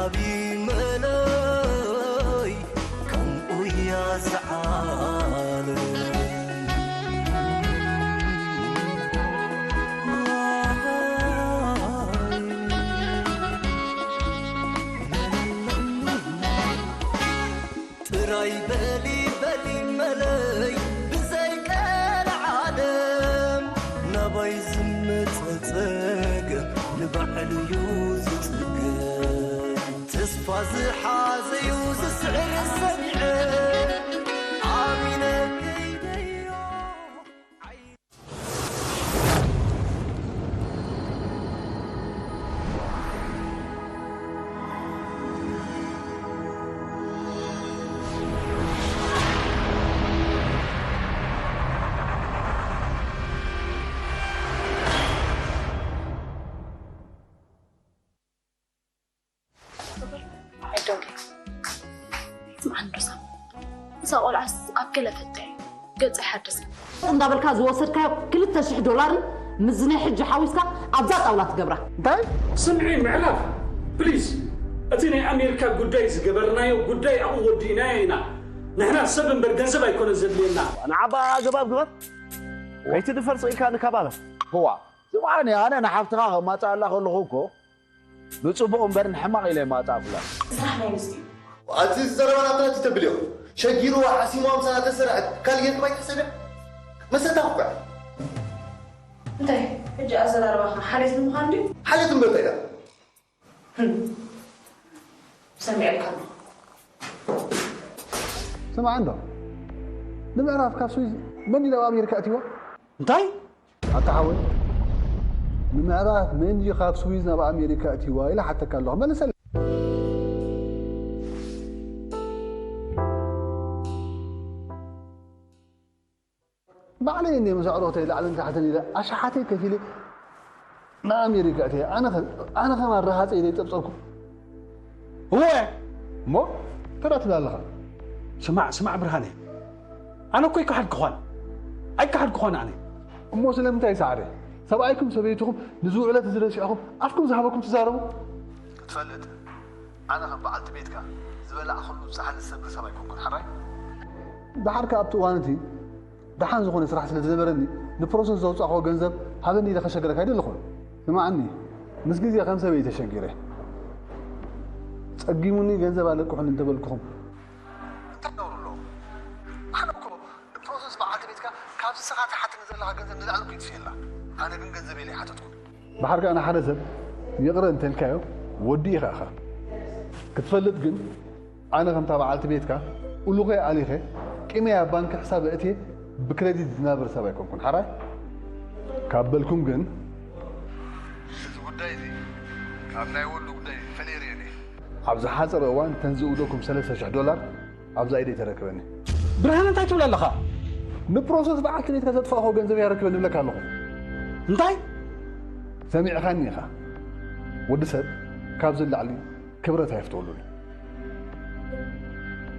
ኣብይ መለይ ከምኡ እያ ዝዓለም። ጥራይ በሊ በሊ መለይ ብዘይ ቀልዓለም ናባይ ዝመጸ ጸገም ንባዕሉ እዩ ዝጽገም። ተስፋ ዝሓዘዩ ዝስዕር ሰሚዐ ኣሚነ ከይደዮ። I don't like. ስምዓኒ ዶ ሳሚ፣ እዛ ቆልዓስ ኣብ ገለ ፈተ እዩ ገጻ ይሓድስ። እንዳበልካ ዝወሰድካዮ ክልተ ሽሕ ዶላርን ምስዚ ናይ ሕጂ ሓዊስካ ኣብዛ ጣውላ ትገብራ። እንታይ? ስምዒ ምዕራፍ ፕሊዝ፣ እቲ ናይ ኣሜሪካ ጉዳይ ዝገበርናዮ ጉዳይ ኣብኡ ወዲእናዮ ኢና። ንሕና ሰብ እምበር ገንዘብ ኣይኮነ ዘድልየና። ንዓባ ኣገባብ ግበር፣ ከይትድፈር ስቕ ኢልካ ንከባበር። ህዋ ዝባዓኒ ኣነ ንሓፍትኻ ከማፅኣላ ከለኹ እኮ ንፅቡቕ እምበር ንሕማቕ ኢለ የማፅኣኩላ። ስራሕ ናይ ኣንስትዮ። ኣቲ ዘረባ ናብታ እቲ ተብልዮ ሸጊርዋ ሓሲምዋ ምሳና ተሰረዐት ካልእ ጌርኩም ኣይትሕሰብያ መሰታ ኩኩዕ እንታይ ሕጂ ኣዘራርባኻ ሓልየት ንምዃን ድዩ? ሓልየት እምበር እንታይ እያ ሰሚዐልካ ኣለኹ። ስማዕ እንዶ ንምዕራፍ ካብ ስዊዝ መን ኢሉ ኣብ ኣሜሪካ ኣትይዋ? እንታይ ኣታ ሓወይ ንምዕራፍ መን እዩ ካብ ስዊዝ ናብ ኣሜሪካ ኣትይዋ ኢለ ሓተካ ኣለኹ መልሰለይ። ባዕለይ እኔ ምስ ኣዕሩኽተይ ላዕልን ታሕትን ኢለ ኣሽሓተይ ከፊለ ንኣሜሪካ እትየ ኣነ ከማን ረሃፀ ኢለ ይፀብፀብኩ እወ እሞ ተራ ትብል ኣለኻ ስማዕ ስማዕ ብርሃነ ኣነ እኮ ኣይከሓድክኾን ኣይከሓድክኾን ኣነ እሞ ስለምንታይ ሰዓረ ሰብኣይኩም ሰበይትኹም ንዝውዕለት ዝረሲዕኹም ኣፍኩም ዝሃበኩም ትዛረቡ ክትፈልጥ ኣነ ከም በዓልቲ ቤትካ ዝበላዕኽሉ ዝፀሓኒ ዝሰብር ሰብ ኣይኮንኩን ሓራይ ደሓር ከኣ ኣብቲ እዋን እቲ ደሓን ዝኾነ ስራሕ ስለ ዝነበረኒ ንፕሮሰስ ዘውፃእኽዎ ገንዘብ ሃበኒ ኢለ ከሸግረካ ኣይደለኹን ስማዓኒ ምስ ግዜ ከም ሰበይ ተሸጊረ ፀጊሙኒ ገንዘብ ኣለቅሑኒ እንተበልኩኹም እንታይ ነውሩ ኣለዎ ኣነ እኮ ንፕሮሰስ በዓልቲ ቤትካ ካብዚ ስኻ ትሓትኒ ዘለኻ ገንዘብ ንላዕሊ እኮ ይጥፍየላ ኣነ ግን ገንዘብ ኢለ ይሓተትኩ ደሓር ከኣ ንሓደ ሰብ ይቕረ እንተልካዮ ወዲ ኢኻ ኢኻ ክትፈልጥ ግን ኣነ ከምታ በዓልቲ ቤትካ ኡሉኸ ኣሊኸ ቂመይ ኣብ ባንኪ ሕሳብ ኣእትየ ብክረዲት ዝናብር ሰብ ኣይኮንኩን ሓራይ ካብ በልኩም ግን እዚ ጉዳይ እዚ ካብ ናይ ወዱ ጉዳይ ፈልየ ርእየን እየ ኣብ ዝሓፀረ እዋን ተን ዝእውደኩም ሰለስተ ሽሕ ዶላር ኣብዛ ኢደይ ተረክበኒ ብርሃነ እንታይ ትብል ኣለኻ ንፕሮሰስ በዓልቲ ቤትካ ዘጥፋእኮ ገንዘብ ያረክበኒ ብለካ ኣለኹ እንታይ ሰሚዕኻኒ ኢኻ ወዲ ሰብ ካብዚ ላዕሊ ክብረት ኣይፍተወሉን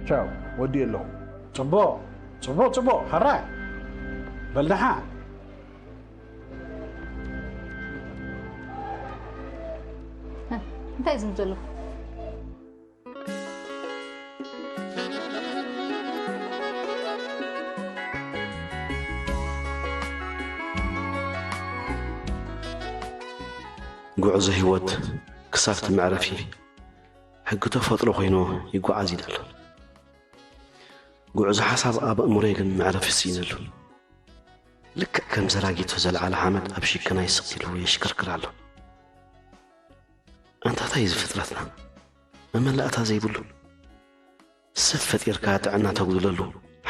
ቻው ወዲ ኣለኹ ፅቡቕ ፅቡቕ ፅቡቕ ሓራይ በልደሓ እንታይ ዝም ዘለኹ ጉዕዞ ህይወት ክሳብቲ መዕረፊ ሕጊ ተፈጥሮ ኮይኑ ይጓዓዝ ኢሉ ኣሎ። ጉዕዞ ሓሳብ ኣብ ኣእምሮይ ግን መዕረፊ ስኢነሉ። ልክዕ ከም ዘራጊቶ ዘልዓለ ሓመድ ኣብ ሽክናይ ስቕ ኢሉ የሽክርክር ኣሎ። ኣንታ ታይ እዚ ፍጥረትና መመላእታ ዘይብሉ ሰብ ፈጢርካ ጥዕና ተጉድለሉ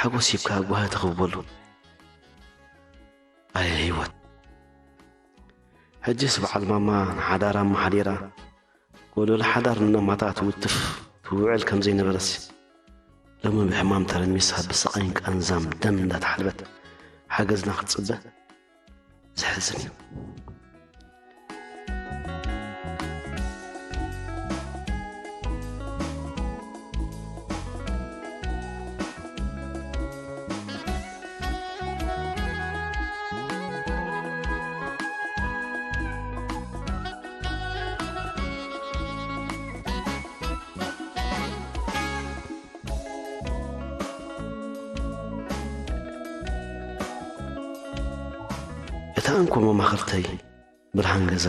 ሓጎስ ሂብካ ጓሂ ተኽብበሉ ኣየ ህይወት ሕጅስ በዓል ማማ ንሓዳራ ኣመሓዲራ ጎደሎ ሓዳር ንነማታ ትውትፍ ትውዕል ከም ዘይነበረሲ ሎሚ ብሕማም ተረሚሳ ብስቓይን ቃንዛን ደም እንዳተሓልበት ሓገዝና ክትፅበ ዘሕዝን እዩ። እታ እንኮ መማኽርተይ ብርሃን ገዛ፣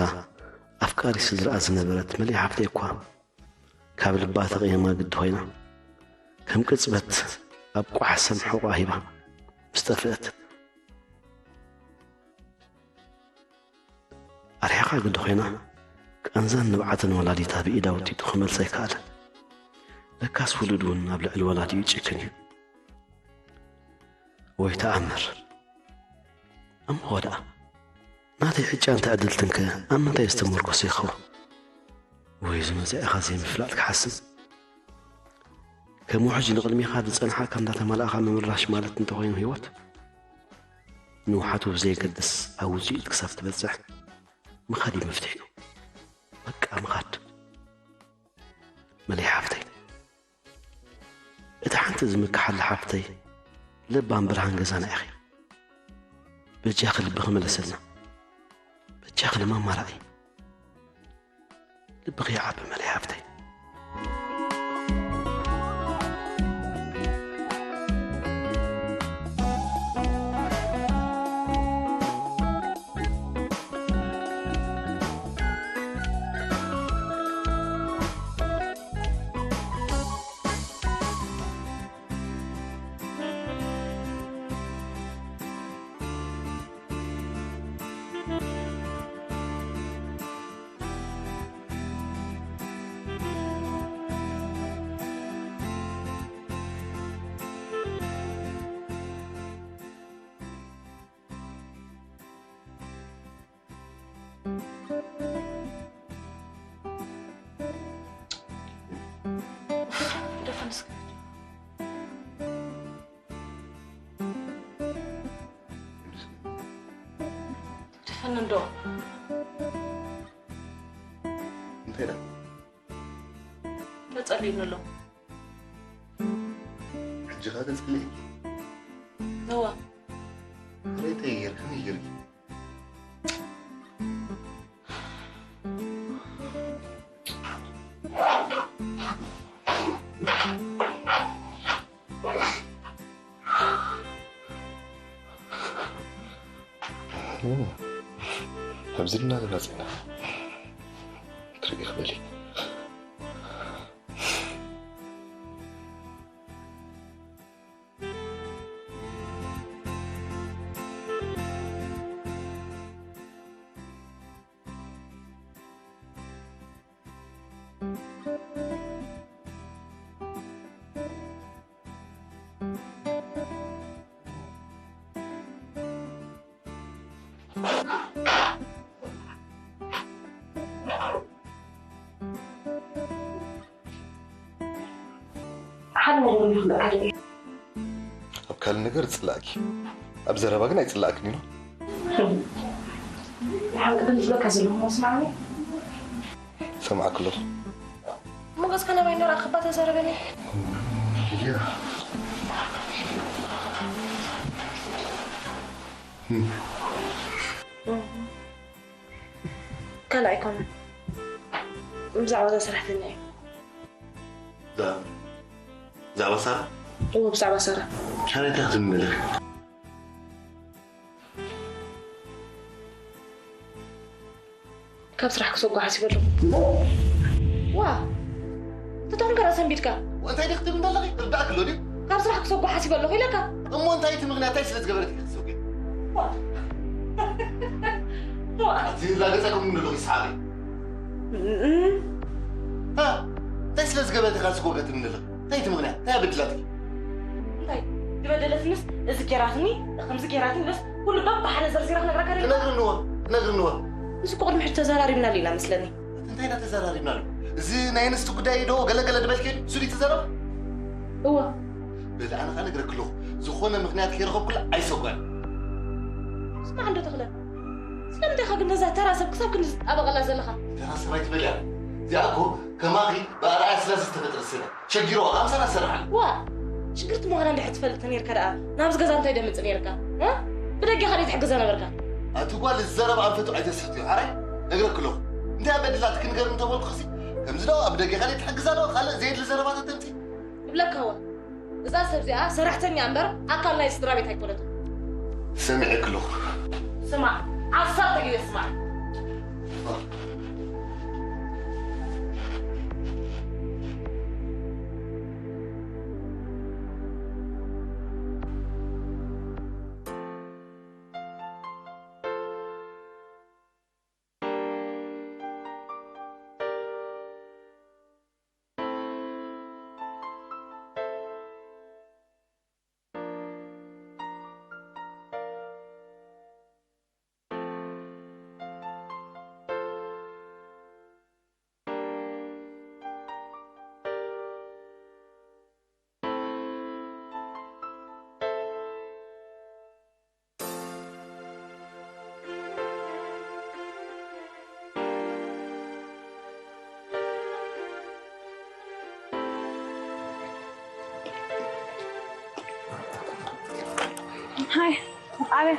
ኣፍቃሪ ስድራኣ ዝነበረት መሊኣ ሓፍተይ እኳ ካብ ልባ ተቐይማ ግዲ ኮይና፣ ከም ቅጽበት ኣብ ቋሕ ሰም ሕቖኣ ሂባ ምስ ጠፍአት፣ ኣርሒቓ ግዲ ኮይና፣ ቃንዛን ንብዓትን ወላዲታ ብኢዳ ወጢጡ ክመልሳ ኣይከኣለን። ለካስ ውሉድ እውን ኣብ ልዕሊ ወላዲኡ ይጭክን እዩ። ወይ ተኣምር! እሞ ደኣ፣ ናተይ ዕጫን ተዕድልትን ከ ኣብ ምንታይ ዝተመርኮሰ ይኸውን? ወይ እዚ መጻኢኻ ዘይምፍላጥ ክሓስብ? ከም ውሕጅ ንቕድሚኻ ዝጸንሓካ እንዳተማላእኻ ምምራሽ ማለት እንተኾይኑ ህይወት፣ ንውሓቱ ብዘየገድስ ኣብ ውጽኢት ክሳብ ትበጽሕ ምኻድ እዩ መፍትሒኡ። በቃ ምኻድ። መለይ ሓፍተይ፣ እታ ሓንቲ ዝምክሓላ ሓፍተይ ለባም ብርሃን ገዛና ኢኺ። በጃኺ ልብኺ መለሰልና። በጃኺ ንማማ ርኣይ። ልብኺ ይዓቢ መለይ ሓፍተይ። ደፈን እስከ። ደፈን እንዶ። እንታይ ደኣ? ተጸሊእኒ ኣሎ። ሕጂ ኸ ተጸሊእኪ? እወ። ሬተይ ጌርክን ይገርኪ። ኣብዚ ድና ተባፂና ትርኢ ክበሊ። ሓደ ነገር ንኽልእ ዓደይ። ኣብ ካልእ ነገር እጽላእኪ፣ ኣብ ዘረባ ግን ኣይጽላእክን ኢኖ። ሓቂ ግን ዝብለካ ዘለኹ መስማዕኒ። ሰማዕክ ኣለኹ። ሞገስ ከናባይ እንዳረኣኽባ ተዛረበኒ። ያ። ካልእ ኣይኮነን። ብዛዕባ እዛ ሰራሕተኛ እዩ። ብዛዕባ ሳራ? እዎ፣ ብዛዕባ ሳራ። ሻረይ እንታይ ክትብል ኣለኺ? ካብ ስራሕ ክሰጉ ሓሲበ ኣለኹ። ዋ፣ ተተኾንካ ራእሲ ኣንቢድካ። እንታይ ዲኺ ትብሊ ዘለኺ? ክርዳእኪ ኣሎ ድዩ? ካብ ስራሕ ክሰጉ ሓሲበ ኣለኹ ኢለካ። እሞ እንታይ እቲ ምኽንያት? እንታይ ስለ ዝገበረት ኢኺ ክትሰጉ? ዋ። ዋ። ኣቲ ላገጸኩም ምን ኣለኺ ሰሓቂ? እም። ሃ? እንታይ ስለ ዝገበረት ኢኻ ዝጎገት ምን ኣለኺ? እንታይ እቲ ምኽንያት? እንታይ ኣበድላትኪ? እንታይ ዝበደለትንስ እዚ ጌራትኒ፣ ከምዚ ጌራትኒ ኢለስ ኩሉ በብሓደ ዘርዚረ ክነግረካ ደሊኻ? ክነግርንዎ፣ ክነግርንዎ። እዚ እኮ ቅድሚ ሕጂ ተዘራሪብናሉ ኢና መስለኒ። እንታይ ኢና ተዘራሪብናሉ? እዚ ናይ ኣንስቲ ጉዳይ ዶ ገለ ገለ ዝበልክዮ ድዩ? እሱ ድዩ እቲ ዘረባ? እወ። በሊ ኣነ ኸኣ ነግረኪ ኣለኹ። ዝኾነ ምኽንያት ከይረኸብኩላ ኣይሰጓን። ስማዕ እንዶ ተኽለ። ስለምንታይ ኢኻ ግን ነዛ ተራ ሰብ ክሳብ ክንዲ ትጣበቐላ ዘለኻ? ተራ ሰብ ኣይትበልያ። እዚኣ እኮ ከማኺ ብኣርኣያ ስላሴ ዝተፈጥረት ሰብ እያ። ሸጊርዋ፣ ኣምሳላ ትሰርሕ ኣላ። ዋ፣ ሽግርቲ ምዃና እንድሕር ትፈልጥ ነይርካ ደኣ፣ ናብዚ ገዛ እንታይ ደምጽእ ነይርካ? እ? ብደገ ኢኻ ድዩ ትሕግዛ ነበርካ? ኣቲ ጓል፣ እዚ ዘረባ ኣንፈቱ ኣይተስሕትዮ። ሓራይ ነግረኪ ኣለኹ። እንታይ በዲላትኪ ንገርኒ እንተበልኩኺሲ፣ ከምዚ ዶ ኣብ ደገ ኢኻ ድዩ ትሕግዛ ዶ፣ ካልእ ዘየድሊ ዘረባታት ተምጽኢ? እብለካ እወ። እዛ ሰብ እዚኣ ሰራሕተኛ እምበር ኣካል ናይ ስድራ ቤት ኣይኮነትን። ሰሚዐኪ ኣለኹ። ስማዕ፣ ዓሰርተ ግዜ ስማዕ። ሃይ፣ ኣበይ?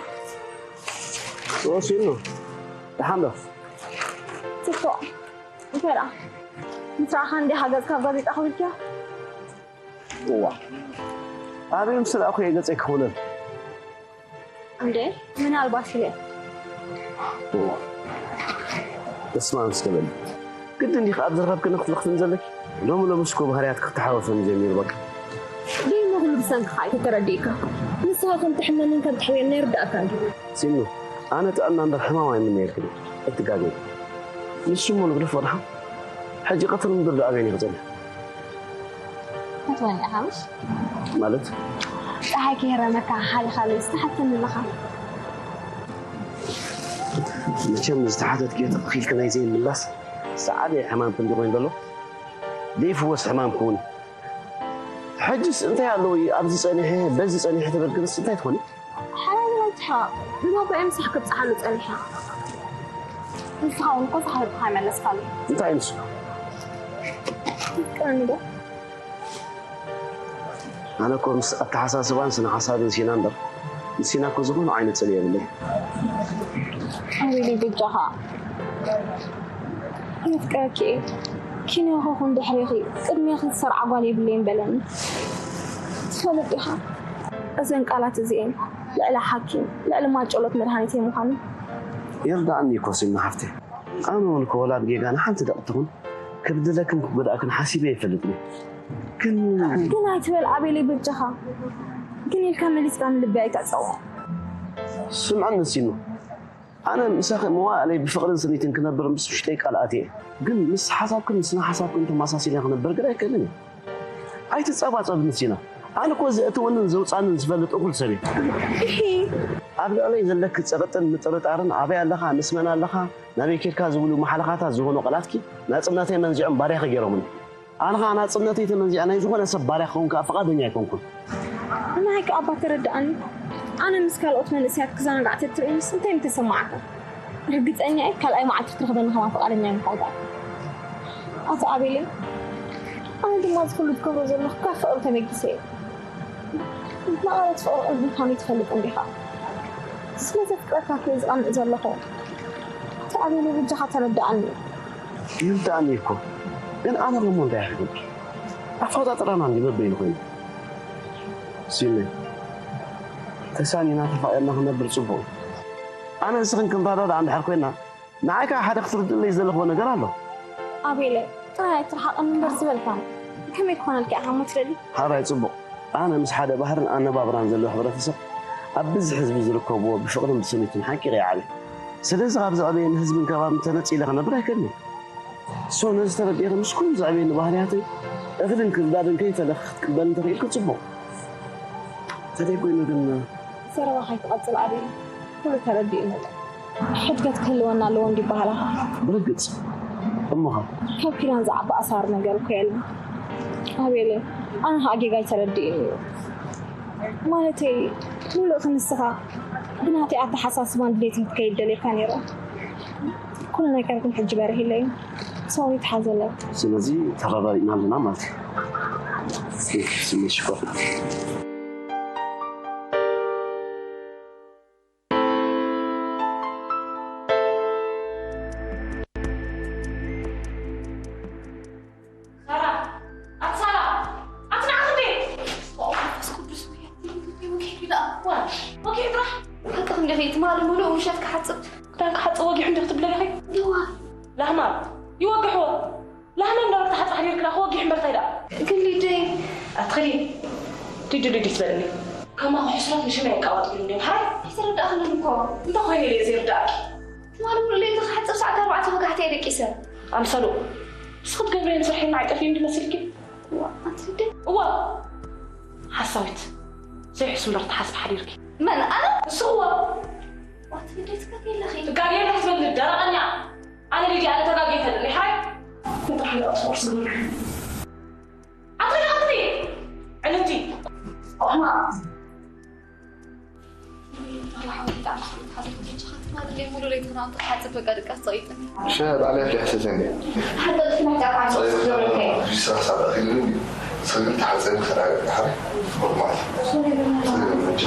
ወሲኑ። ደሓን ዶ? ጽቡቕ። እንታይ ደኣ? ምስ ረኣኻ እንዲኻ ገጽካ ኣብ ጋዜጣ ከቢድካዮ? እዋ። ኣበይ ምስ ረኣኹ እየ ገጸይ ክኽውለል? እንዴ፣ ምናልባት ኢለ። እዋ። ተስማም እስከ በል። ግድን ዲኻ ኣብ ዝረኸብክኒ ክትልኽፍን ዘለኪ? ሎሚ ሎሚ እስኮ ባህርያት ክተሓወሰኒ ጀሚሩ በቃ። ደይሞ ኩሉ ብሰንክኻ እዩ ተረዲእካ። ንስኻ ከም ትሕመንን ከም ትሕውየንን ይርዳእካ እንድዩ። ሲኑ፣ ኣነ ጥዕና እምበር ሕማም ኣይምነየልክን እየ። ኣይትጋገይ። ንሱ እሞ ንግደፎ ደሓ። ሕጂ ቀትሪ ምድሪ ደኣ ኣበይ ክጸንሕ? ክትወኒ ኢኻ ምሽ? ማለት? ጸሓይ ከይረመካ ሓሊኻ ለይ ዝተሓተኒ ኣለኻ። መቸም ዝተሓተትክዮ ተኸኺልኪ ናይ ዘይምላስ ሰዓደ ሕማም ክንዲ ኮይኑ ዘሎ ዘይፍወስ ሕማም ክውን። ሕጅስ እንታይ ኣለዎ እዩ ኣብዚ ጸኒሐ በዚ ጸኒሐ ተበልክንስ እንታይ ትኾኒ? ሓላል ኣይትሓ ንባባ እዮም ሳሕ ክብጽሓሉ ጸኒሐ። ንስኻ እውን እኮ ሳሕ ልብኻ ይመለስካሉ። እንታይ ንሱ? ትፍቅረኒ ዶ? ኣነ እኮ ምስ ኣተሓሳስባን ስነ ሓሳብን ሲና እምበር ንሲና እኮ ዝኾነ ዓይነት ጽልኢ የብለይ። ኣቤለይ በጃኻ የፍቅረኪ እየ። ኪንዮኺ ኩን ድሕሬኺ ቅድሜኺ ዝሰርዓ ጓል የብለይን በለኒ። ትፈልጥ ኢኻ እዘን ቃላት እዚኤን ልዕሊ ሓኪም ልዕሊ ማጨሎት መድሃኒተይ ምዃኑ። ይርዳእኒ እኮ ሲና ሓፍተይ። ኣነ እውን እኮ ወላድ ጌጋ ንሓንቲ ደቂ ትኹን ክብድለክን ክጎድኣክን ሓሲበ ኣይፈልጥን እየ። ግን ግን ኣይትበል ኣቤለይ በጃኻ። ግን ኢልካ መሊስካ ንልበይ ኣይትዕጸዎ። ስምዕኒ ሲኑ ኣነ ምሳኺ መዋእለይ ብፍቕርን ስኒትን ክነብር ምስ ውሽጠይ ቃል ኣትየ ግን ምስ ሓሳብክን ስነ ሓሳብክን ተመሳሲለ ክነብር ግን ኣይክእልን እየ። ኣይትጸባጸብኒ ሲና። ኣነ እኮ ዘእትወንን ዘውጻንን ዝፈልጥ እኹል ሰብ እየ። እሂ። ኣብ ልዕለይ ዘለኪ ጸቕጥን ምጥርጣርን ኣበይ ኣለኻ ምስ መን ኣለኻ ናበይ ኬድካ ዝብሉ መሓለኻታት ዝኾኑ ቃላትኪ ናጽነተይ መንዚዖም ባርያኺ ገይሮምኒ። ኣነ ኸኣ ናጽነተይ ተመንዚዐ ናይ ዝኾነ ሰብ ባርያ ክኸውን ከኣ ፍቓደኛ ኣይኮንኩን። ንዓይ ከኣ እባ ተረድኣኒ። ኣነ ምስ ካልኦት መንእሰያት ክዘናጋዕ ተትርእይንስ እንታይ ምተሰማዓካ? ርግጸኛ እየ ካልኣይ መዓልቲ ክትረኽበኒ ከማን ፍቓደኛ ኣይምኾንካን። ኣቶ ኣቤለይ፣ ኣነ ድማ እዚ ኩሉ ትገብሮ ዘለኹ ካብ ፍቕሪ ተበጊሰ እየ። ንቓላት ፍቕሪ ቅንኢ ምዃኑ ትፈልጥ እንዲኻ? ስለ ዘፍቅረካ እኮ እየ ዝቐንእ ዘለኹ። ኣቶ ኣቤለይ በጃኻ ተረድኣኒ። ይርድኣኒ እኮ ግን ኣነ ሎሞ እንታይ ክገብር ኣፈጣጥራና እንዲ በበይኑ ኮይኑ ሲነ ተሳኒና ተፋቒርና ክነብር ጽቡቕ እዩ። ኣነ ንስኽን ክንረዳዳእ እንድሕር ኮይና ንዓይ ከዓ ሓደ ክትርድእለይ ዝደለኽዎ ነገር ኣሎ። ኣቤለ ጥራይ ኣይትርሓቐኒ እምበር ዝበልካኒ ከመይ ክኾነልካ ኢኻ እሞ ትደሊ? ሓራይ ጽቡቕ ኣነ ምስ ሓደ ባህርን ኣነባብራን ዘለዎ ሕብረተሰብ ኣብ ብዝሒ ህዝቢ ዝርከብዎ ብፍቕርን ብስኒትን ሓቂቐ ይዓብየ። ስለዚ ካብ ዘዕበየኒ ህዝብን ከባብን ተነጺለ ክነብር ኣይክእልን እየ። ሶ ነዚ ተረዲእኺ ምስ ኩሉ ዘዕበየኒ ባህርያተይ እኽልን ክርዳድን ከይፈለኺ ክትቅበልኒ ተኽኢልኪ ጽቡቕ። ተደይ ኮይኑ ግን ዘረባ ከይትቐጽል ኣበይ ኩሉ ተረዲኡኒ። ሕድገት ክህልወና ኣለዎ እንዲ ይበሃል ኣኻ። ብርግጽ እሞኻ ካብ ኪዳን ዝዓቢ ኣሳር ነገር እኮ የለን። ኣቤለ ኣነ ኸኣ ጌጋይ ተረዲኡኒ እዩ። ማለተይ ምሉእ ክንስኻ ብናተይ ኣተሓሳስባን ድሌትን ክትከይድ ደልየካ ነይረ። ኩሉ ነገር ግን ሕጂ በሪህለይ እዩ። ሶሪ ትሓዘለይ። ስለዚ ተረዳዲእና ኣለና ማለት እዩ። ስሜት ሽኮር ሳራ ኣቲ ሳራ ኣቲ ንዓኺ እንዴ? መንፈስ ቅዱስ ወኪሉ ደኣ ወኪሉ ጥራሕ ድኺ ትማሊ ሙሉእ ምሸት ክሓጽብ። ክዳን ክሓጽብ ወጊሑ እንዲኽ ትብለኒ ኸይ? ይዋ። ላህማ፣ ይወግሕዎ። ላህማ እንዳበልካ ሓጽብ ሓዲርክላ ክወጊሕ እምበር ታይ ደኣ? ግን ሊደይ። ኣትኽዲ። ሊዱ ሊዱ ትበልኒ። ከማኹ ሕስረት ንሽመይ የቃባጥብሉ እንዲዮም። ሓራይ? ኣይተረዳእኽንን እኮ። እንታይ ኮይነ ኢለ ዘይርዳእኪ? ትማሊ ሙሉእ ለይቲ ክሓጽብ ሰዓት ኣርባዕተ ወጋሕታ እየ ደቂሰ። ኣምሰሉ። ንስኺ ትገብርየን ስርሐን ኣይጠፍእን ድመስልኪ? እዋ፣ ኣንቲ ሊደይ። እዋ። ሓሳዊት። ዘይሕሱ እምበር ትሓስቢ ሓዲርኪ። መን? ኣነ? ንሱ እዋ። ኣንቲ ሊደይ ትጋገይ ኣለኺ። ትጋገይ ኣለኺ ትበሊ ደረቐኛ። ኣነ ሊድያ፣ ኣነ ተጋግየ ተለኒ፣ ሓራይ? ንጥራሕ ለቐስ ቁርሲ ግብር። ኣትሪ፣ ኣትሪ! ዕንንቲ! ኦሕማ! ኣላ ሓወይ፣ ብጣዕሚ ሓዘንኩ፣ ሓዘንኩ፣ በጃኻ ትማሊ ለይ ሙሉ ለይ ትናንት ክትሓጽብ በቃ ድቃስ ጸቂጥኒ። ሸ፣ ባዕለይ ኣፍሊሐ ሰተኒ። ሓንተ ጥፍና ጫፍ ዓንተ ጸቂጥኒ። ዝገብረልካ እዩ። ቢስራ ሳብ ኣኺሉ ሰግል ተሓጸቢ ተራገ፣ ሓራይ? ኖርማል። ሶሪ፣ ብርሃን። ሰግል መጃ።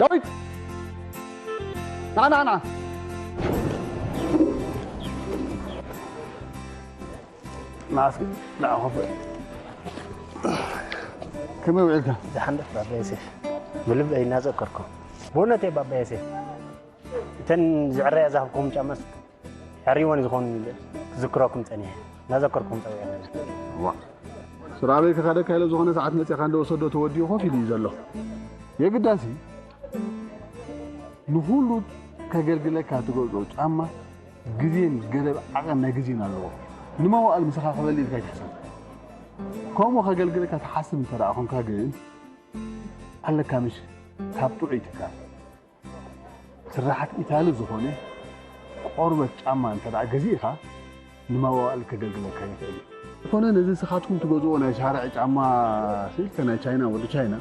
ዳዊት! ና፣ ና፣ ና። ና እስኪ፣ ና፣ ኮፍ በል። ከመይ ውዒልካ? ዝሓንደፍ ባባ ዮሴፍ። ብልበይ እናዘከርኩ። ብእውነተይ ባባ ዮሴፍ። እተን ዝዕረያ ዝሃብኩም ጫማስ ሕርይወን ዝኾኑ ክዝክረኩም ጸኒሐ። እናዘከርኩም ጸዊዐ። ዋ። ስራበይ ክኸደካ ኢለ ዝኾነ ሰዓት መጺኻ እንደ ወሰዶ ተወዲኡ ኮፍ ኢሉ እዩ ዘሎ። የግዳሲ ንኹሉ ከገልግለካ ትገዝኦ ጫማ ግዜን ገደብ ዓቐን ናይ ግዜን ኣለዎ። ንመዋእል ምሳኻ ክበሊ ኢልካ ኣይትሕሰብ። ከምኡ ከገልግለካ ትሓስብ እንተ ደኣ ኾንካ ግን ኣለካ ምሽ ካብ ጥዑይ ትካል ስራሓት ኢታሊ ዝኾነ ቆርበት ጫማ እንተ ደኣ ገዚእኻ ንመዋእል ከገልግለካ ይኽእል እዩ። ዝኾነ ነዚ ንስኻትኩም ትገዝኦ ናይ ሻርዕ ጫማ ስኢልከ ናይ ቻይና ወዲ ቻይና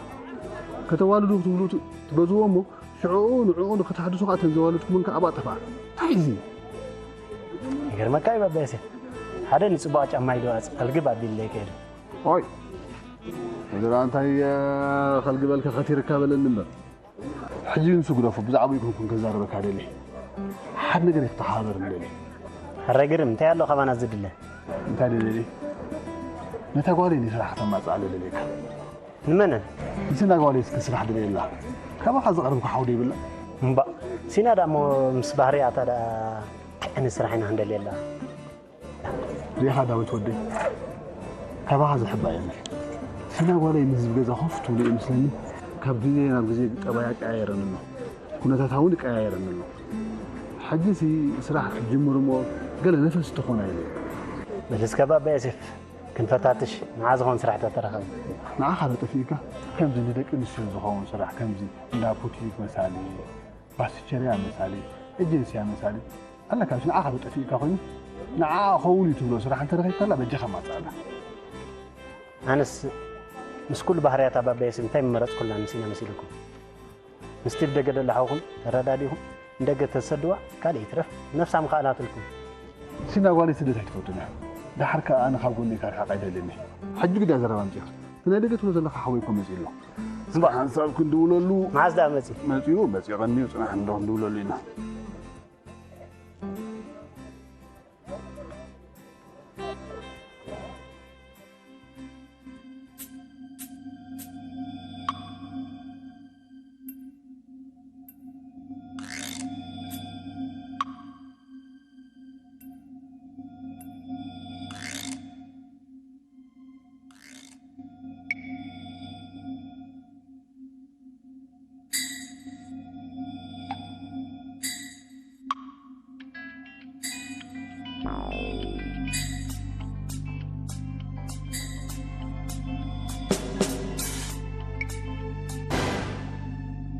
ከተዋልዱ ክትብሉ ት-፣ ትገዝእዎ እሞ ሽዑኡ ንዕኡ ንኽተሕድሱ ኸኣ እተን ዘዋልድኩመን ከኣ ኣብኣ ጠፍኣ። እንታይ እዚ? ይገርመካ እዩ ባባ ዮሴፍ። ሓደ ንጽቡቕ ጫማ ኢሉ ኣልግብ ኣቢለይ ከይዱ። ኦይ፣ እዚ ደኣ እንታይ፣ እ፣ ከልግበልካ ከቲርካ በለኒ እምበር። ሕጂ ንሱ ግደፎ፣ ብዛዕባኡ ኣይኮንኩን ከዛርበካ ደልየ። ሓደ ነገር እየ ክተሓባበርኒ ደልየ። ሕራይ ግርም፣ እንታይ ኣሎ ካባና ዝድለ? እንታይ ደልየ? ነታ ጓለይ ንስራሕ ከተማጽኣለ ደልየካ። ንመነ? ንሲና ጓለይ እስከ ስራሕ ደልየላ። ካባኻ ዝቐርብካ ሓው ዶ ይብላ? እምባእ፣ ሲና ደኣ እሞ ምስ ባህርያታ ደኣ እንታይ ዓይነት ስራሕ ኢና ክንደልየላ? ሪኢኻ ዳዊት ወደይ፣ ካባኻ ዝሕባእ የለን። ሲና ጓለይ ንህዝቢ ገዛ ኮፍ ትብሎ ይመስለኒ፣ ካብ ግዜ ናብ ግዜ ጠባያ ይቀያየረኒ ኣሎ። ኩነታታ እውን ይቀያየረኒ ኣሎ። ሕጂሲ ስራሕ ክትጅምር እሞ ገለ ነፈስ ትኾና ኢለ። በል እስከ ባባ ዮሴፍ ክንፈታትሽ ንዓ ዝኾን ስራሕ ተተረኸበ። ንዓኻ ዶ ጠፊእካ? ከምዚ ንደቂ ኣንስትዮ ዝኸውን ስራሕ ከምዚ እንዳ ቡቲክ መሳሊ፣ ባስቸርያ መሳሊ፣ ኤጀንስያ መሳሊ ኣለካ። ንዓኻ ዶ ጠፊእካ ኮይኑ ንዓ ኸውን እዩ ትብሎ ስራሕ እንተረኺብካላ በጃኻ ማጽኣላ። ኣነስ ምስ ኩሉ ባህርያት ኣባባየስ እንታይ ምመረጽኩላ ንሲና መሲልኩም? ምስቲ ብደገ ደሎ ሓውኹም ተረዳዲኹም ንደገ ተሰድዋ ካልእ ይትረፍ ነፍሳ ምኽኣላትልኩም። ሲና ጓለይ ስደት ኣይትፈቱን እያ። ደሓር ከኣ ኣነ ካብ ጎነይ ከርሕቕ ኣይደልን እየ። ሕጂ ግዳ ዘረባ ኣምጺእካ። እቲ ናይ ደገ ትብሎ ዘለኻ ሓወይ እኮ መጺኡ ኣሎ። እምባ። ሓንሳብ ክንድውለሉ። መዓዝ ደኣ መጺኡ? መጺኡ፣ መጺኡ ቀኒዩ ጽናሕ እንዶ ክንድውለሉ ኢና።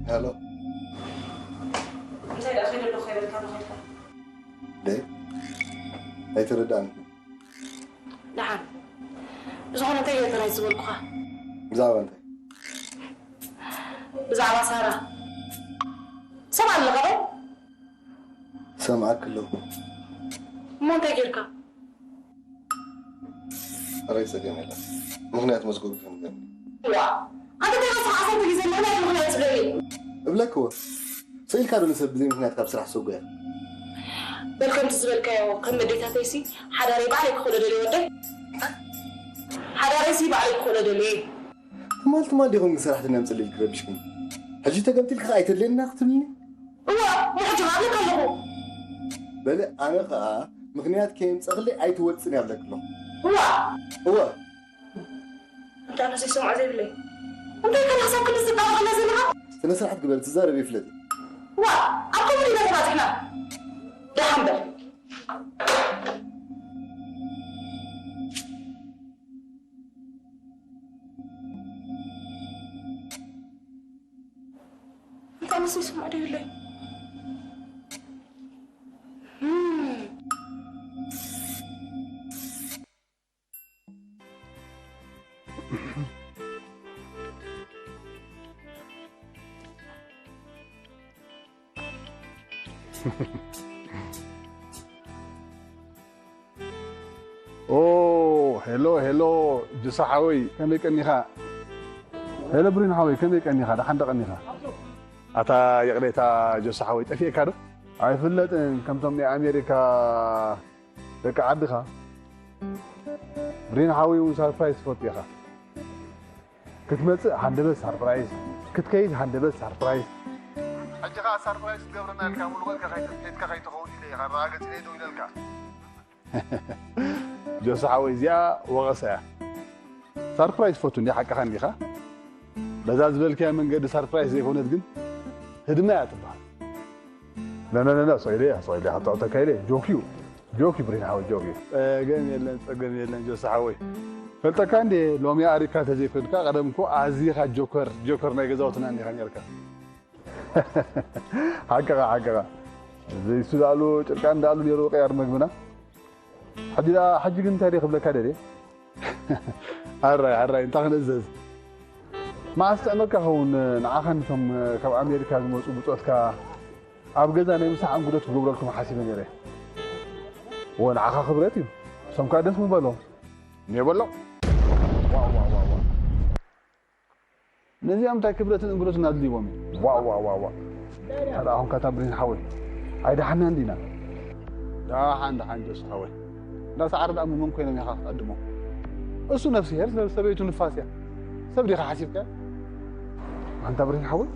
ሄሎ። እንታይ ደኣ ከይደ ኣለኹ ከይበልካ ዶ ከይድካ? ደይ? ኣይተረዳእንኩን። ደሓን። ብዝኾነ እንታይ እየ ጥራይ ዝበልኩኻ? ብዛዕባ እንታይ? ብዛዕባ ሳራ። ሰምዓ ኣለኻ ዶ? ሰምዓኪ ኣለኹ። እሞ እንታይ ጌርካ? ኣረይ ጸገም የለን። ምኽንያት መዝገብ ከም ገኒ ዋ ኣንተ ደረሰ ዓሰርተ ግዜ ምኽንያት ምኽንያት ትብለኒ። እብለክዎ። ስኢልካ ዶ ንሰብ ብዘይ ምኽንያት ካብ ስራሕ ሰጉያ? በል ከምቲ ዝበልካዮ ከም መዴታተይሲ ሓዳረይ ባዕለይ ክኽእሎ ደልየ ወደይ። ሓዳረይሲ ባዕለይ ክኽእሎ ደልየ። ትማል ትማል ዲኹም ግን ሰራሕተኛ ምጽልል ክረብሽኩም። ሕጂ ተገምጢልካ ከኣ ኣይተድልየና ክትብልኒ? እዋ ንሕጂ ኣብለካ ኣለኹ። በለ ኣነ ከኣ ምኽንያት ከየምጸኽለይ ኣይትወጽን እያ ብለክሎ። እዋ እወ እንታ ነዚ ሰምዖ ዘይብለይ እንታይ ከ ሓሳብ ክልስ ዝጣወቕና ዘለኻ? ስነ ስርዓት ግበር ትዛረብ ይፍለጥ። ዋ ኣብ ከምኡ ኢና ተባፂሕና። ደሓን በል። እንኳንስ ይስማዕ ደይብለይ። ኦ ሄሎ ሄሎ፣ ጅሳ ሓወይ ከመይ ቀኒኻ? ሄሎ ብሪን ሓወይ ከመይ ቀኒኻ? ደሓን ዶ ቀኒኻ? ኣታ ይቕሬታ ጆሳ ሓወይ ጠፊእካ ዶ? ኣይፍለጥን፣ ከምቶም ናይ ኣሜሪካ ደቂ ዓድኻ። ብሪን ሓወይ እውን ሳርፕራይዝ ትፈቱ ኢኻ። ክትመጽእ ሃንደበት ሳርፕራይዝ፣ ክትከይድ ሃንደበት ሳርፕራይዝ። ሕጂ ኸኣ ሳርፕራይዝ ክትገብረና ኢልካ ሙሉእ ኢልካ ከይተ- ከይትካ ከይትኸውን ኢለ ኢኻ ኣረጋገጽ ኢለ ደው ኢለልካ። ጆሲ ሓወይ እዚኣ ወቐሳ እያ። ሳርፕራይዝ ፈቱ እንዲ ሓቅኻ እንዲኻ? በዛ ዝበልክያ መንገዲ ሳርፕራይዝ ዘይኮነት ግን ህድማ እያ ትበሃል። ነነነነ ሶይለ እያ ሶይለ ሓታውተካ ኢለ ጆክ እዩ ጆክ እዩ ብሪን ሓወይ ጆክ እዩ። ጸገም የለን ጸገም የለን ጆሲ ሓወይ። ፈልጠካ እንዴ ሎሚ ኣሪካ ተዘይፈልካ ቀደም እኮ ኣዚኻ ጆከር ጆከር ናይ ገዛውትና እንዲኻ ነርካ። ሓቅኻ ሓቅኻ ዘይሱ ዳኣሉ ጭርቃን ዳኣሉ ነይሩ ቀያር መግብና። ሕጂ ደኣ ሕጂ ግን እንታይ ደይ ክብለካ ደልየ? ኣራይ ኣራይ እንታይ ክንእዘዝ? መዓስ ጥዕመካ ኸውን ንዓኻ ነቶም ካብ ኣሜሪካ ዝመፁ ብፆትካ ኣብ ገዛ ናይ ምሳሕ እንግዶት ክገብረልኩም ሓሲበ ነይረ። እወ ንዓኻ ክብረት እዩ። እሶም ከዓ ደስ ምበሎም። እኔ በሎ ዋዋዋዋ ነዚኣም እንታይ ክብረትን እንግዶትን ኣድልይዎም እዩ። ዋዋዋዋ ኣረ ኣኹም ካታ ብሪን ሓወይ ኣይደሓና እንዲና። ደሓን ደሓን ጆስ ሓወይ እንዳ ሰዓረ ደኣ መመን ኮይኖም ኢኻ ክትዕድሞ። እሱ ነፍስሄር ሰብ ሰበይቱ ንፋስ እያ። ሰብ ዲኻ ሓሲብካ? ኣንታ ብሪን ሓወይ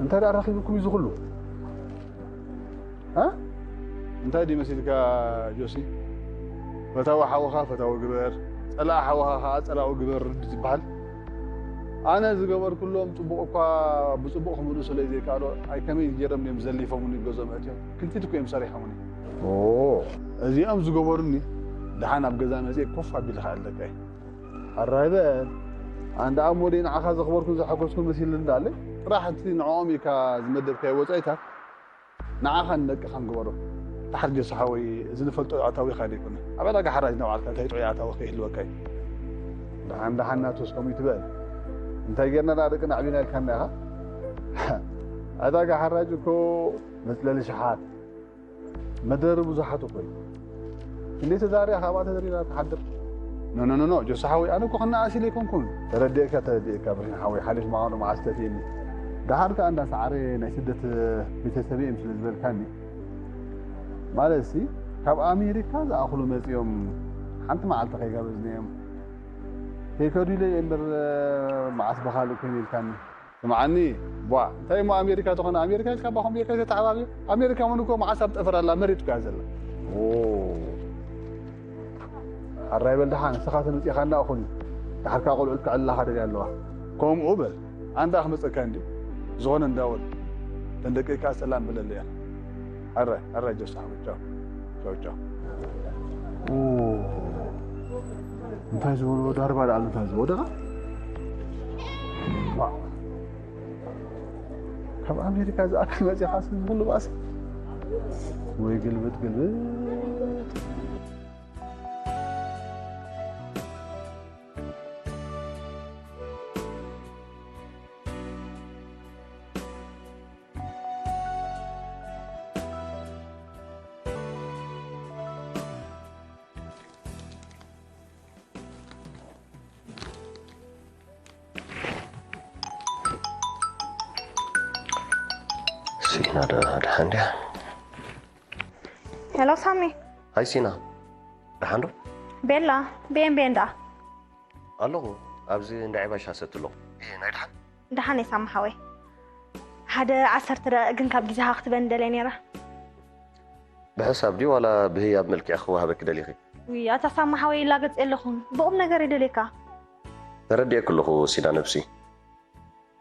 እንታይ ደኣ ረኺብኩም እዩ ዝኹሉ? እ? እንታይ ድዩ መሲልካ ጆሲ? ፈታዊ ሓውኻ ፈታዊ ግበር፣ ጸላኢ ሓውኻ ከኣ ጸላኢ ግበር ድዩ ዝበሃል? ኣነ ዝገበርኩሎም ጽቡቕ እኳ ብጽቡቕ ክምልሱለይ ዘይከኣሉ ኣይ ከመይ ገይሮም ድዮም ዘሊፎምኒ ገዝኦም ኣእትዮም? ክልቲት እኮ እዮም ሰሪሖምኒ። ኦ፣ እዚኦም ዝገበሩኒ ደሓን ኣብ ገዛ መጺኤ ኮፍ ኣቢለ ከኣ ኣለካ እየ። ኣራይ በል ኣንዳ ኣሞ ደይ ንዓኻ ዘኽበርኩን ዘሐጎስኩን መሲሉ እንዳለ ጥራሕ እቲ ንዕኦም ኢካ ዝመደብካዮ ወጻኢታት ንዓኻን ንደቅኻን ግበሮ። ተሓርጀ ሰሓወይ እዚ ንፈልጦ ኣታዊኻ ዘይኮነ ኣብ ዕዳጋ ሓራጅ ናባዕልካ እንታይ ጥዑይ ኣታዊ ከይህልወካ እዩ። ደሓን ደሓን ናቱስ ከምኡ ይትበል። እንታይ ጌርና ደኣ ደቅና ኣዕቢና ኢልካና ኢኻ። ዕዳጋ ሓራጅ እኮ መጽለሊ ሸሓት መደሪ ብዙሓት እኮ እዩ። እንዴ ተዛሪያ ካብኣ ተደሪራ ትሓድር። ኖ ኖ ኖ ኖ ጆሲ ሓወይ ኣነ እኮ ከነኣስ ኢለ ኣይኮንኩን። ተረዲእካ ተረዲእካ ብርሂን ሓወይ ሓሊፍ ምዃኑ መዓስ ተትየኒ። ደሓር ከኣ እንዳ ሰዓረ ናይ ስደት ቤተሰብ እዮም ስለ ዝበልካኒ ማለት ሲ ካብ ኣሜሪካ ዝኣኽሉ መጺኦም ሓንቲ መዓልቲ ከይጋበዝናዮም ከይከዱ ኢለ እየ እምበር መዓስ ብኻልእ ኮይኑ ኢልካኒ። ስምዓኒ ቧ እንታይ እሞ ኣሜሪካ ተኾነ ኣሜሪካ ኢልካ ባኹም ጌርካ ተተሓባብዮ ኣሜሪካ እውን እኮ መዓስ ኣብ ጠፈር ኣላ መሬት እኮ እያ ዘላ ኣራይ በል ደሓ ንስኻ ተመፂኻና እኹል እዩ ደሓርካ ቆልዑት ክዕላኻ ደልያ ኣለዋ ከምኡ በል ኣንዳ ክመፀካ እንዲ ዝኾነ እንዳወል ተንደቂካ ሰላም በለለያ ኣራይ ኣራይ ጀስታ ሓወይ ቻው ቻው ቻው እንታይ ዝበሎ ዳርባ ደኣ እንታይ ዝበሎ ደኣ ካብ ኣሜሪካ ዝኣክል መፂኻ ስለ ዝኹሉ ባእሲ ወይ ግልብጥ ግልብጥ ደሓን ድያ? ሄሎ ሳሚ። ሃይ ሲና፣ ደሓን ዶ? ቤላ፣ ቤን ቤን ደኣ? ኣለኹ፣ ኣብዚ እንዳ ዒባሻ ሰቲ ኣለኹ። እየ፣ ናይ ደሓን? ደሓን እየ ሳሚ ሓወይ። ሓደ ዓሰርተ ደቂቕ ግን ካብ ግዜኻ ክትበኒ ደልየ ነይረ። ብሕሳብ ድዩ ዋላ ብህያብ መልክዕ ክወሃበኪ ደሊኺ? ውይ፣ ኣታ ሳሚ ሓወይ ይላገጽ የለኹን። ብቑም ነገር ይደልየካ። ተረዲኤኪ ኣለኹ ሲና ነብሲ።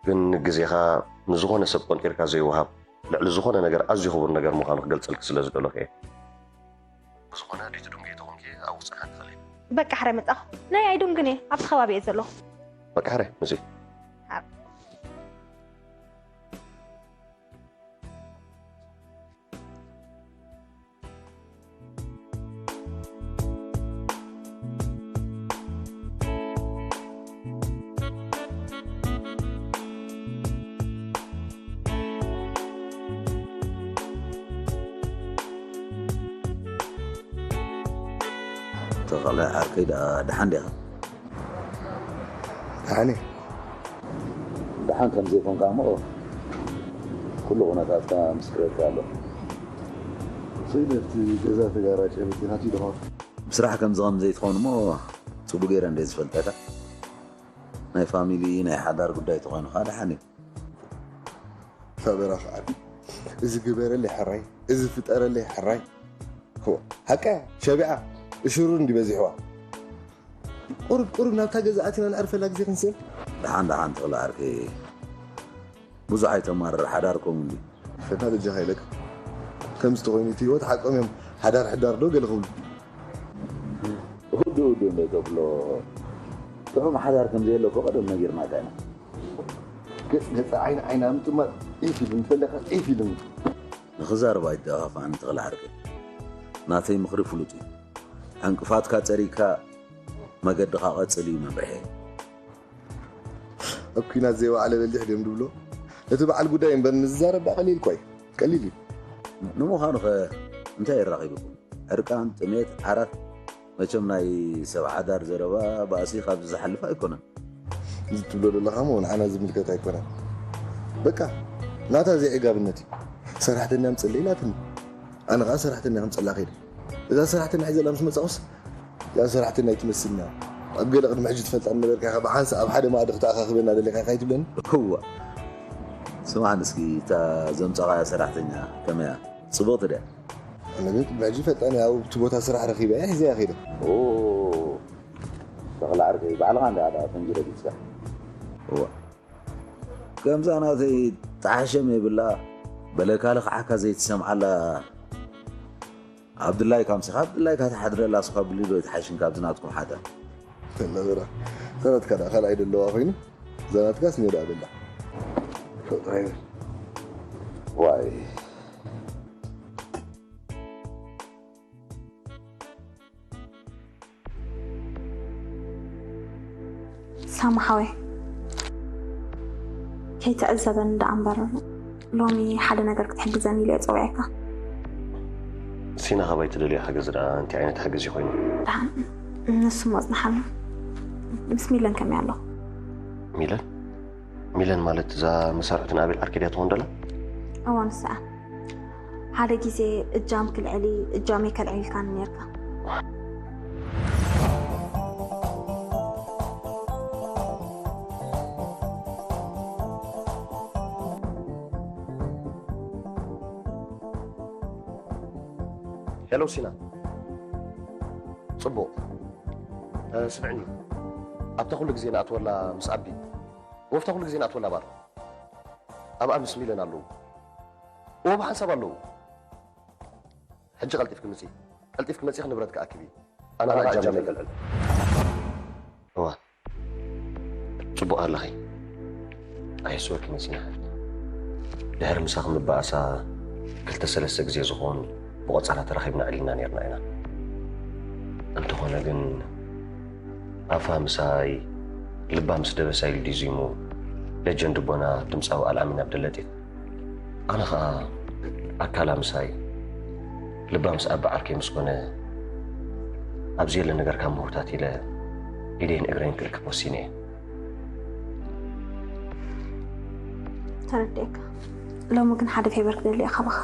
ግን ግዜኻ ንዝኾነ ሰብ ቆንጢርካ ዘይወሃብ፣ ልዕሊ ዝኾነ ነገር ኣዝዩ ክቡር ነገር ምዃኑ ክገልጸልኪ ስለ ዝደለኹ እየ። ብዝኾነ ኣዴቲ ዱንጌ ተኾንኪ ኣብኡ ክጸንሓ ትኽእሊ። በቃ ሕረ መጻኹ። ናይ ኣይ ዱንግን እየ፣ ኣብቲ ከባቢ እየ ዘለኹ። በቃ ሕረ፣ ምጺ። ተኽለ ዓርከይ ደኣ ደሓን ዲኻ? ደሓን እየ። ደሓን ከም ዘይኮንካ እሞ ኩሉ ኩነታትካ ምስክረካ ኣሎ። ስእሊ ኣብቲ ገዛ ተጋራጨ መኪናት እዩ ድኾን? ብስራሕ ከምዚ ከም ዘይትኾን እሞ ጽቡቅ ገይረ እንደ ዝፈልጠካ። ናይ ፋሚሊ ናይ ሓዳር ጉዳይ ተኾይኑ ከዓ ደሓን እዩ። ሳበራ ከዓ እዚ ግበረለይ ሕራይ፣ እዚ ፍጠረለይ ሕራይ። እወ፣ ሓቃ እያ፣ ሸቢዓ እሽሩር እንዲ በዚሕዋ። ቁሩብ ቁሩብ ናብታ ገዛ ኣቲና ንዕርፈላ ግዜ ክንስእል። ደሓን ደሓን ተኽለ ዓርከይ ብዙሕ ኣይተማርር ሓዳር ከምኡ እንዲ። ፈታ በጃኻ ኢለካ። ከምዚ ተኾይኑ እቲ ህይወት ሓቆም እዮም ሓዳር ሕዳር ዶ ገለ ክብሉ። ውዱ ውዱ እንዶ ተብሎ ጥዑም ሓዳር ከም ዘየለ እኮ ቀደም ነጊርናካ ኢና። ገጽ ገጻ ዓይኒ ዓይና ምጥማት ዒፍ ኢሉኒ ትፈልጥ ኢኻ ዒፍ ኢሉኒ። ንኽዛረብ ኣይትደፋፋእን ተኽለ ዓርከይ። ናተይ ምኽሪ ፍሉጥ እዩ። ዕንቅፋትካ ጸሪግካ መገድኻ ቀጽል እዩ መምርሒ። ኣብ ኲናት ዘይወዓለ በሊሕ ድዮም ድብሎ? እቲ በዓል ጉዳይ እምበር ንዝዛረብ ደኣ ቀሊል እኳ እዩ። ቀሊል እዩ። ንምዃኑኸ እንታይ የራኺብኩም? ዕርቃን፣ ጥሜት፣ ዓራት? መቸም ናይ ሰብ ሓዳር ዘረባ ባእሲ ካብዚ ዝሓልፍ ኣይኮነን። እዚ ትብሎ ዘለኻ እሞ ንዓና ዝምልከት ኣይኮነን። በቃ ናታ ዘይዕጋብነት እዩ። ሰራሕተኛ ኣምፅለይ ኢላትኒ። ኣነ ከዓ ሰራሕተኛ ከምፀላ ከይደ። እዛ ሰራሕተኛ ሒዘላ ምስ መፃኹስ እዛ ሰራሕተኛ ኣይትመስልና። ኣብ ገለ ቅድሚ ሕጂ ትፈልጣ ነበርካ ኢኻ። ብሓንሳእ ኣብ ሓደ መኣዲ ክተኣኻኽበና ደሊኻ ኢኻ ኣይትብለኒ? እዋ ስማዕኒ እስኪ እታ ዘምፃኻያ ሰራሕተኛ ከመይ እያ? ፅብቕቲ ድያ? ኣነ ግን ቅድሚ ሕጂ ፈልጣኒ ኣብቲ ቦታ ስራሕ ረኺበያ ሒዘያ ከይደ። ተኽለ ዓርከይ ባዕልኻ እንዳ ኣዳ ፈንጂ ረጊፅካ። እዋ ከምዛ ናተይ ጣሕሸም የብላ በለካ ልኽዓካ ዘይትሰምዓላ ኣብ ድላይካ ምሲኻ ኣብ ድላይካ ትሓድረላ ስኳ ብሊ ዶ ይትሓሽን ካብዚ ናትኩም ሓዳር። ተለበራ ሰረትካ ዳ ካልኣይ ደለዋ ኮይኑ እዛ ናትካስ ሜዳ በላ። ዋይ ሳማ ሓወይ ከይትዕዘበኒ ደኣ እምበር ሎሚ ሓደ ነገር ክትሕግዘኒ ኢለ እየ ጸዊዐካ። ሲና ካባይ ትደልዮ ሓገዝ ደኣ እንታይ ዓይነት ሓገዝ እዩ ኮይኑ? ደሓን ንሱ እሞ ኣጽንሓሉ። ምስ ሚለን ከመይ ኣለኹ? ሚለን? ሚለን ማለት እዛ መሳርሕቲ ንኣቤል ዓርከይ ድያ ትኾን ደላ? እዋ ንሳ እያ። ሓደ ግዜ እጃም ክልዕል እጃመይ ከልዕል ኢልካኒ ኔርካ። ሄሎ ሲና፣ ጽቡቕ። እ፣ ስምዕኒ፣ ኣብታ ኩሉ ግዜ ንኣትወላ ምስ ኣቢ፣ ወፍታ ኩሉ ግዜ ንኣትወላ ባር፣ ኣብኣ ምስ ሚለን ኣለዉ። እዎ፣ ብሓንሳብ ኣለዉ። ሕጂ ቀልጢፍኪ ምጺ። ቀልጢፍኪ መጺኺ ንብረትኪ ኣክቢ። ኣነ ኣነ ኣጃሚ ኣጃሚ ይገልዕል። እዋ፣ ጽቡቕ ኣለኺ። ኣየስወርኪ መሲና። ድሕሪ ምሳኺ ምብኣሳ ክልተ ሰለስተ ግዜ ዝኸውን ብቆጸራ ተራኺብና ዕሊልና ኔርና ኢና። እንተኾነ ግን ኣፋ ምሳይ ልባ ምስ ደበሳ ኢሉ ድዩ ዚሙ ደጀን ድቦና ድምጻዊ ኣልኣሚን ኣብ ደለጢት። ኣነ ኸኣ ኣካላ ምሳይ ልባ ምስ ኣቢ ዓርከይ ምስ ኮነ ኣብ ዘየለ ነገር ካብ ምህውታት ኢለ ኢደይን እግረይን ክእክብ ወሲነ እየ። ተረዲኤካ። ሎሚ ግን ሓደ ፌቨር ክደሊ እየ ካባኻ።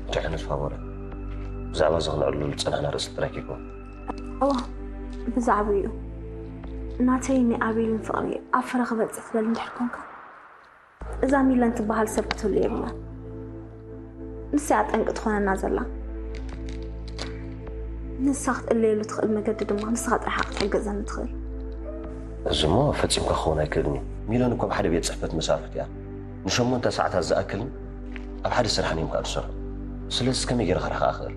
እንታይ ዓይነት ፋቮር? ብዛዕባ እዚ ክነዕልሉ ዝጸናሕና ርእሲ ትረኪብኩም? እዋ፣ ብዛዕባኡ እዩ። ናተይን ናይ ኣቤልን ፍቕሪ ኣብ ፍረ ክበጽሕ ትደሊ እንድሕር ኮንካ፣ እዛ ሚለን ትበሃል ሰብ ክትህሉ የብላን። ንሳ እያ ጠንቂ ትኾነና ዘላ። ንሳ ክትእለየሉ ትኽእል መገዲ ድማ ንስኻ ጥራሕ ክትሕግዘኒ ትኽእል። እዚ እሞ ፈጺምካ ክኸውን ኣይክእልን እዩ። ሚለን እኮ ኣብ ሓደ ቤት ጽሕፈት መሳፍርት እያ። ንሸሞንተ ሰዓታት ዝኣክልን ኣብ ሓደ ስራሕን እዮም ከኣ ዝሰርሑ። ስለዚ ከመይ ገይረ ክረኽኣ እኽእል?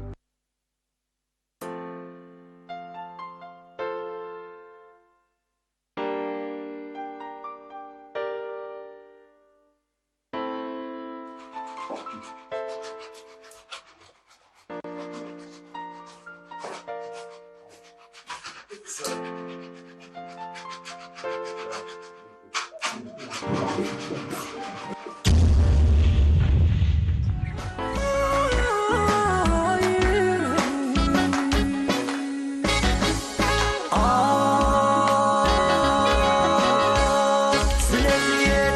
ስለዚ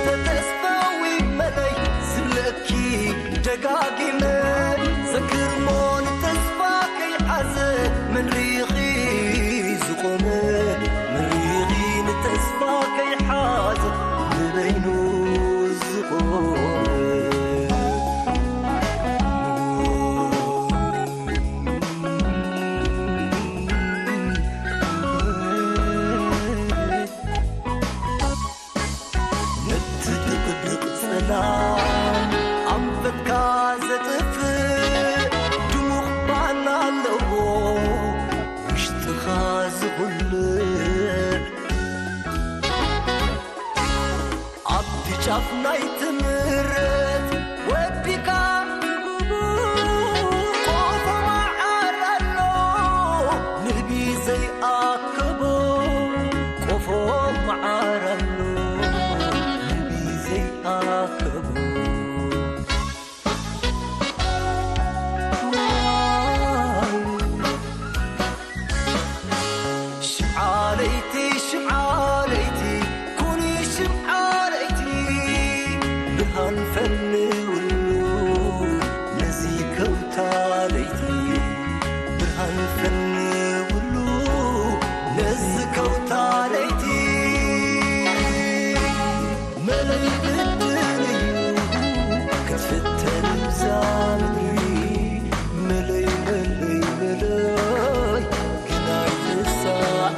ተተስፋዊ መለይ ዝብለኪ ደጋጊመ ዘክርሞ ንተስፋ ከይሓዘ መን ሪኺ ዝቆመ መን ሪኺ ንተስፋ ከይሓዘ ንበይኑ ዝቆመ ነቲ ድቕድቕ ጸላም ኣንፈትካ ዘጥፍእ ድሙቕ ባና ኣለዎ ውሽጥኻ ዝኹልዕ ኣብቲ ጫፍ ናይ ትምረት ወዲካ ቆፎ መዓር ኣሎ ንህቢ ዘይኣከቦ ቆፎ መዓር ኣሎ ንህቢ ዘይኣከቦ ሽምዓ ለይቲ ሽምዓ ለይቲ ኩኒ ሽምዓ ለይቲ ብርሃን ፈንውሉ ነዚ ከውታ ለይቲ ብርሃን ፈንውሉ ነዚ ከውታ ለይቲ መለይ ግድን እዩ ክትፍተን እዛ ምድሪ መለይ መለይ መለይ ግናይ ትሳዕ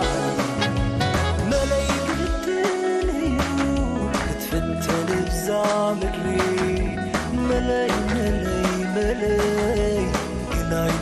መለይ ግድን እዩ ክትፍተን እዛ ምድሪ መለይ መለይ መለይ ግናይ